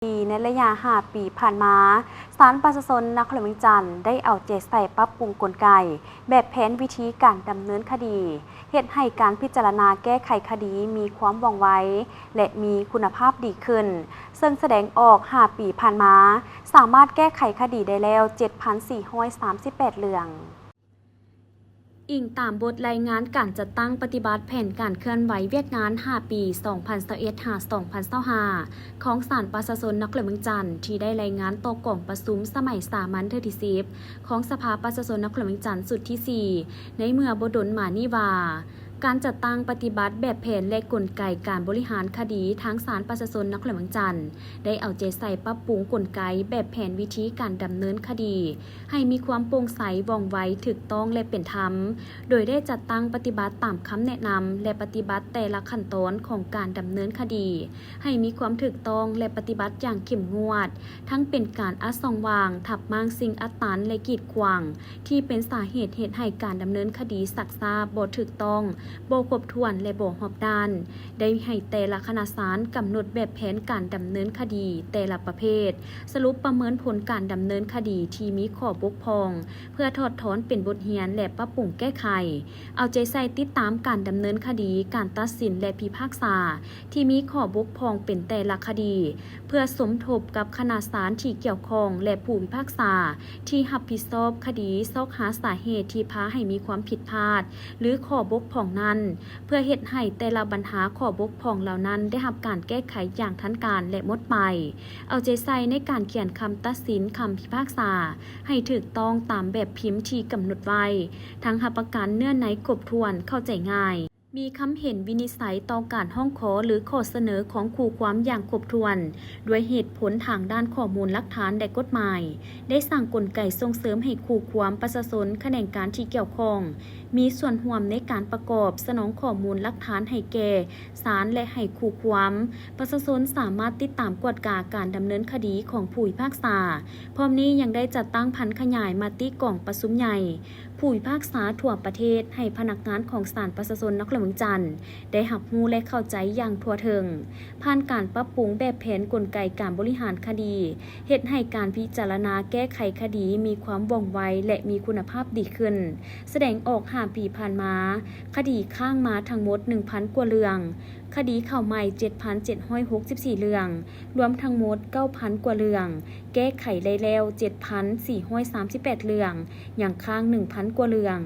ດີ. ໃນໄລຍະຫ້າປີຜ່ານມາ, ສານປະຊາຊົນນະຄອນຫຼວງວຽງຈັນໄດ້ເອົາໃຈໃສ່ປັບປຸງກົນໄກ, ແບບແຜນ, ວິທີການດຳເນີນຄະດີ, ເຮັດໃຫ້ການພິຈາລະນາແກ້ໄຂຄະດີມີຄວາມວ່ອງໄວ ແລະ ມີຄຸນນະພາບດີຂຶ້ນ, ເຊິ່ງສະແດງອອກຫ້າປີຜ່ານມາ, ສາມາດແກ້ໄຂຄະດີໄດ້ແລ້ວເຈັດພັນສີ່ຮ້ອຍສາມສິບແປດເລື່ອງ. ອີງຕາມບົດລາຍງານການຈັດຕັ້ງປະຕິບັດແຜນການເຄື່ອນໄຫວວຽກງານຫ້າປີ ສອງພັນຊາວເອັດ ຫາ ສອງພັນຊາວຫ້າ ຂອງສານປະຊາຊົນນະຄອນຫຼວງວຽງຈັນ ທີ່ໄດ້ລາຍງານຕໍ່ກອງປະຊຸມສະໄໝສາມັນເທື່ອທີສິບ ຂອງສະພາປະຊາຊົນນະຄອນຫຼວງວຽງຈັນຊຸດທີສີ່ ໃນເມື່ອບໍ່ດົນມານີ້ວ່າ, ການຈັດຕັ້ງປະຕິບັດແບບແຜນ ແລະ ກົນໄກການບໍລິຫານຄະດີທາງສານປະຊາຊົນນະຄອນຫຼວງວຽງຈັນ ໄດ້ເອົາໃຈໃສ່ປັບປຸງກົນໄກ, ແບບແຜນ, ວິທີການດຳເນີນຄະດີ ໃຫ້ມີຄວາມໂປ່ງໃສ, ວ່ອງໄວ, ຖືກຕ້ອງ ແລະ ເປັນທຳ, ໂດຍໄດ້ຈັດຕັ້ງປະຕິບັດຕາມຄຳແນະນຳ ແລະ ປະຕິບັດແຕ່ລະຂັ້ນຕອນຂອງການດຳເນີນຄະດີ ໃຫ້ມີຄວາມຖືກຕ້ອງ ແລະ ປະຕິບັດຢ່າງເຂັ້ມງວດ, ທັງເປັນການອັດຊ່ອງຫວ່າງ, ທັບມ້າງສິ່ງອັດຕັນ ແລະ ກີດຂວາງ ທີ່ເປັນສາເຫດເຮັດໃຫ້ການດຳເນີນຄະດີຊັກຊ້າ, ບໍ່ຖືກຕ້ອງ, ບໍ່ຄົບຖ້ວນ ແລະ ບໍ່ຮອບດ້ານ, ໄດ້ໃຫ້ແຕ່ລະຄະນະສານກຳນົດແບບແຜນການດຳເນີນຄະດີແຕ່ລະປະເພດ, ສະຫຼຸບປະເມີນຜົນການດຳເນີນຄະດີທີ່ມີຂໍ້ບົກຜ່ອງ ເພື່ອຖອດຖອນເປັນບົດຮຽນ ແລະ ປັບປຸງແກ້ໄຂ, ເອົາໃຈໃສ່ຕິດຕາມການດຳເນີນຄະດີ, ການຕັດສິນ ແລະ ພິພາກສາ ທີ່ມີຂໍ້ບົກຜ່ອງເປັນແຕ່ລະຄະດີ, ເພື່ອສົມທົບກັບຄະນະສານທີ່ກ່ຽວຂ້ອງ ແລະ ຜູ້ພິພາກສາທີ່ຮັບຜິດຊອບຄະດີ, ຊອກຫາສາເຫດທີ່ພາໃຫ້ມີຄວາມຜິດພາດ ຫຼື ຂໍ້ບົກຜ່ອງນັ້ນ, ເພື່ອເຮັດໃຫ້ແຕ່ລະບັນຫາຂໍ້ບົກຜ່ອງເຫຼົ່ານັ້ນໄດ້ຮັບການແກ້ໄຂຢ່າງທັນການ ແລະ ໝົດໄປ. ເອົາໃຈໃສ່ໃນການຂຽນຄຳຕັດສິນ, ຄຳພິພາກສາ ໃຫ້ຖືກຕ້ອງຕາມແບບພິມທີ່ກຳນົດໄວ້, ທັງຮັບປະກັນເນື້ອໃນຄົບຖ້ວນ, ເຂົ້າໃຈງ່າຍ. ມີຄຳເຫັນວິນິດໄສຕໍ່ການຮ້ອງຂໍ ຫຼື ຂໍ້ສະເໜີຂອງຄູ່ຄວາມຢ່າງຄົບຖ້ວນ, ດ້ວຍເຫດຜົນທາງດ້ານຂໍ້ມູນຫຼັກຖານ ແລະ ກົດໝາຍ, ໄດ້ສ້າງກົນໄກສົ່ງເສີມໃຫ້ຄູ່ຄວາມ, ປະຊາຊົນ, ຂະແໜງການທີ່ກ່ຽວຂ້ອງ ມີສ່ວນຮ່ວມໃນການປະກອບສະໜອງຂໍ້ມູນຫຼັກຖານໃຫ້ແກ່ສານ ແລະ ໃຫ້ຄູ່ຄວາມ, ປະຊາຊົນສາມາດຕິດຕາມກວດກາການດຳເນີນຄະດີຂອງຜູ້ພິພາກສາ. ພ້ອມນີ້ຍັງໄດ້ຈັດຕັ້ງຜັນຂະຫຍາຍມະຕິກອງປະຊຸມໃຫຍ່ ຜູ້ພິພາກສາທົ່ວປະເທດ ໃຫ້ພະນັກງານຂອງສານປະຊາຊົນນະຄອນຫຼວງວຽງຈັນ ໄດ້ຮັບຮູ້ ແລະ ເຂົ້າໃຈຢ່າງທົ່ວເຖິງ, ຜ່ານການປັບປຸງແບບແຜນກົນໄກການບໍລິຫານຄະດີ, ເຮັດໃຫ້ການພິຈາລະນາແກ້ໄຂຄະດີມີຄວາມວ່ອງໄວ ແລະ ມີຄຸນນະພາບດີຂຶ້ນ. ສະແດງອອກຫ້າປີຜ່ານມາ, ຄະດີຄ້າງມາທັງໝົດໜຶ່ງພັນກວ່າເລື່ອງ, ຄະດີເຂົ້າໃໝ່ເຈັດພັນເຈັດຮ້ອຍຫົກສິບສີ່ເລື່ອງ, ລວມທັງໝົດເກົ້າພັນກວ່າເລື່ອງ, ແກ້ໄຂໄດ້ແລ້ວເຈັດພັນສີ່ຮ້ອຍສາມສິບແປດເລື່ອງ, ຍັງຄ້າງໜຶ່ງພັນກວ່າເລື່ອງ.